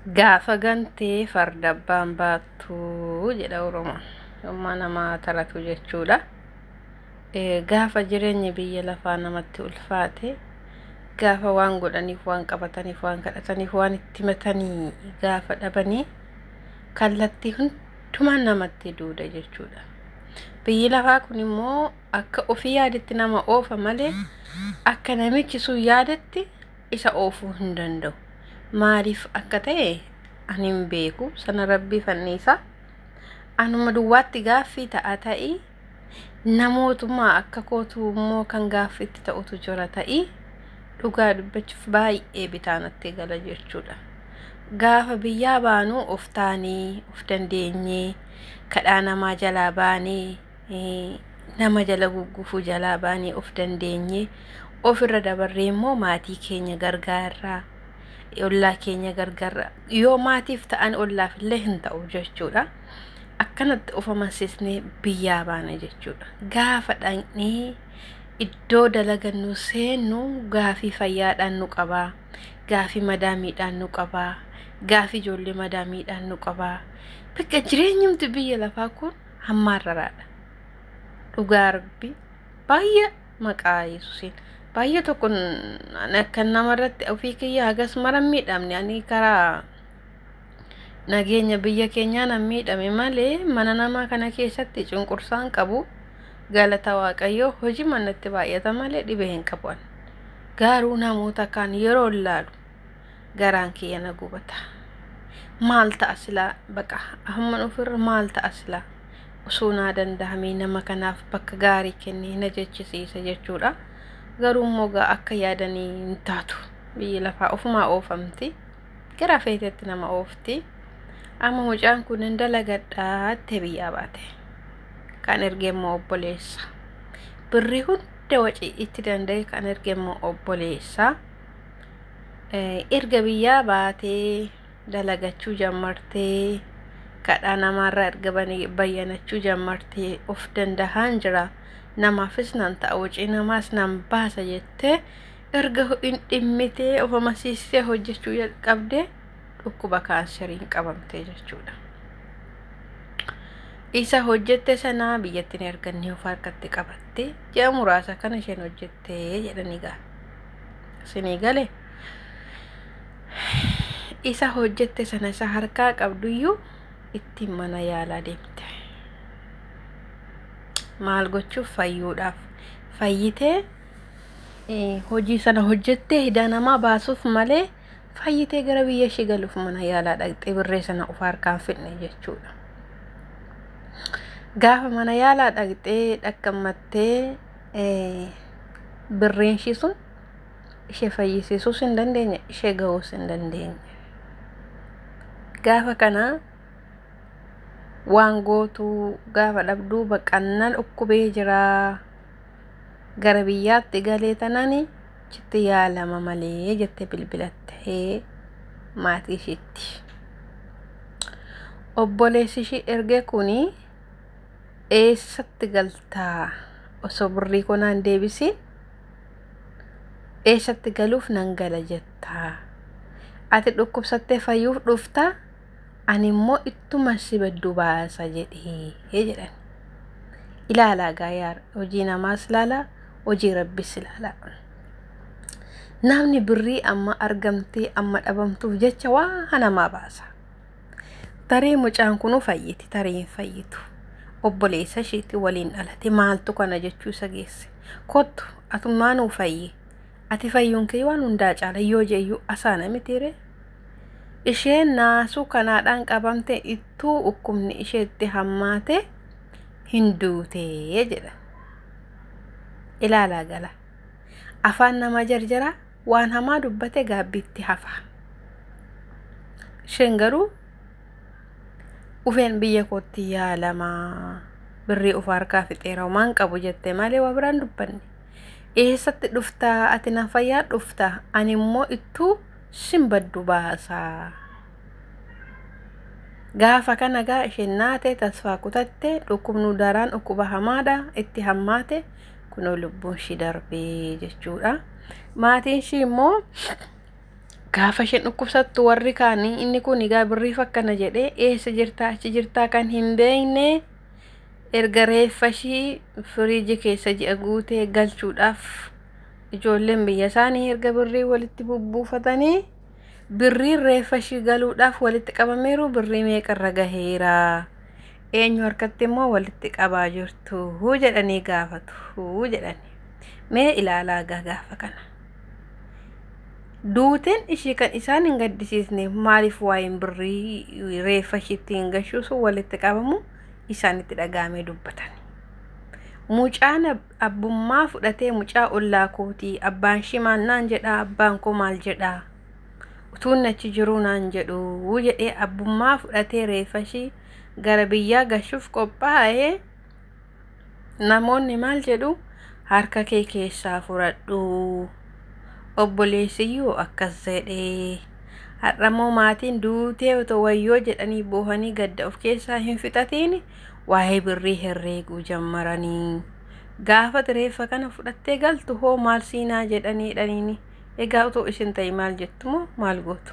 Gaafa gantee farda abbaan baattu jedha Oromoon. Yommaa nama taratu jechuudha. Gaafa jireenyi biyya lafaa namatti ulfaate, gaafa waan godhaniif, waan qabataniif, waan kadhataniif, waan itti himatanii gaafa dhabanii kallattii hundumaan namatti duuda jechuudha. Biyyi lafaa kun immoo akka ofii yaadetti nama oofa malee akka namichi sun yaadetti isa oofuu hin danda'u. Maaliif akka ta'e ani hin beeku. Sana rabbii fanniisa. Anuma duwwaatti gaaffii ta'a ta'i. Namootuma akka kootu immoo kan gaaffiitti ta'utu jira ta'i. Dhugaa dubbachuuf baay'ee bitaa natti gala jechuudha. Gaafa biyyaa baanu of taanee, of dandeenyee, kadhaa namaa jalaa baanee, nama jala guggufuu jalaa baanee of dandeenyee ofirra dabarree immoo maatii keenya gargaarraa, ollaa keenya gargaarra. Yoo maatiif ta'an ollaaf illee hin ta'u jechuudha. Akkanatti of amansiisnee biyyaa baana jechuudha. Gaafa dhaqnee iddoo dalagannu seennu gaafii fayyaadhaan nu qabaa, gaafii madaamiidhaan nu qabaa, gaafii ijoollee madaamiidhaan nu qabaa. Bakka jireenyumti biyya lafaa kun hammaarraraadha. Dhugaa rabbi baay'ee maqaa Yesuusiin baay'ee tokko akka namarratti ofii kiyya hagas mara miidhamne ani karaa nageenya biyya keenyaa nan miidhame malee mana namaa kana keessatti cunqursaan qabu galata waaqayyoo hojii manatti baay'ata malee dhibee hin qabu ani. Garuu namoota kaan yeroo ilaalu garaan kiyya na gubata. Maal ta'a silaa baqa hamman ofirra maal ta'a silaa osoo naa danda'amee nama kanaaf bakka gaarii kennee na jechisiisa jechuudha. Garuu immoo gaa akka yaadanii hin taatu. Biyyi lafaa ofumaa oofamti. Gara feetetti nama oofti. Amma mucaan kun hin dalagadhaa jettee biyyaa baate. Kan erge immoo obboleessa. Birrii hunda wacii itti danda'e kan erge immoo obboleessa. Erga biyyaa baatee dalagachuu jammartee kadhaa namaarraa erga bayyanachuu jammartee of dandahaan jira namaafis nan ta'a wacii namaas nan baasa jettee erga hin dhimmitee of amansiistee hojjechuu jalqabdee dhukkuba kaanseriin qabamtee jechuudha. Isa hojjette sana biyyatti hin erganne of harkatti qabatte ji'a muraasa kana isheen hojjette jedhanii gaa. Isinii gale isa hojjette sana isa harkaa qabduyyuu ittiin mana yaalaa deemte. Maal gochuuf fayyuudhaaf fayyitee hojii sana hojjettee hidhaa namaa baasuuf malee fayyitee gara biyya ishee galuuf mana yaalaa dhaqxee birree sana of harkaan fidne jechuudha. Gaafa mana yaalaa dhaqxee dhaqqammattee birriin ishii sun ishee fayyisiisuus hin dandeenye ishee ga'uus hin dandeenye. Gaafa kana waan gootuu gaafa dhabduu baqannaan dhukkubee jiraa gara biyyaatti galee tanani achitti yaalama malee jettee bilbilattee maatii ishiitti. Obboleessi ishii ergee kuni eessatti galtaa osoo birrii koo naan deebisiin eessatti galuuf nan gala jettaa ati dhukkubsattee fayyuuf dhuftaa ani immoo ittuma si baddu baasa jedhee jedhan. Ilaalaa gaa yaa hojii namaas ilaalaa hojii rabbis ilaalaa. Namni birrii amma argamtee amma dhabamtuuf jecha waa namaa baasa. Tarii mucaan kunuu fayyiti tarii hin fayyitu. Obboleessa isheetti waliin dhalate maaltu kana jechuu isa geesse. Kottu atummaa nuu fayyi. Ati fayyuun kee waan hundaa caala yoo jeeyyuu asaana mitiire. Isheen naasuu kanaadhaan qabamte ittuu dhukkubni isheetti hammaate hin duute jedha. Ilaalaa gala. Afaan nama jarjaraa waan hamaa dubbate gaabbiitti hafa. Isheen garuu ufeen biyya kootti yaalamaa birrii of harkaa fixeera homaan qabu jette malee waa biraan dubbanne. Eessatti dhuftaa ati na fayyaa dhuftaa ani immoo ittuu sin baddu baasaa. Gaafa kana gaa isheen naate tasfaa kutatte dhukkubnu daraan dhukkuba hamaadha itti hammaate kunoo lubbuun ishii darbee jechuudha. Maatiin ishii immoo Gaafa isheen dhukkubsattu warri kaanii inni kun egaa birriif akkana jedhee eessa jirtaa achi jirtaa kan hin beekne erga reeffa ishii firiijii keessa ji'a guutee galchuudhaaf ijoolleen biyya isaanii erga birrii walitti bubbuufatanii birriin reeffa ishii galuudhaaf walitti qabameeru birrii meeqarra gaheera eenyu harkatti immoo walitti qabaa jirtu jedhanii gaafatu jedhani. Mee ilaalaa gaafa kana. Duuteen ishii kan isaan hin gaddisiisne maaliif waa'een birrii reeffa ishiitti hin gashuu sun walitti qabamu isaanitti dhaga'amee dubbatan. Mucaan abbummaa fudhatee mucaa ollaa kootii abbaan ishii maal naan jedhaa abbaan koo maal jedhaa utuun achi jiruu naan jedhu jedhee abbummaa fudhatee reeffa ishii gara biyyaa gashuuf qophaa'ee namoonni maal jedhu harka kee keessaa fudhadhu. Obboleessiyyuu akkas jedhee har'ammoo maatiin duutee otoo wayyoo jedhanii boohanii gadda of keessaa hin fixatiin waa'ee birrii herreeguu jammaranii. Gaafa reeffa kana fudhattee galtu hoo maal siinaa jedhanii dhaniini. Egaa otoo isin ta'e maal jettu moo maal gootu?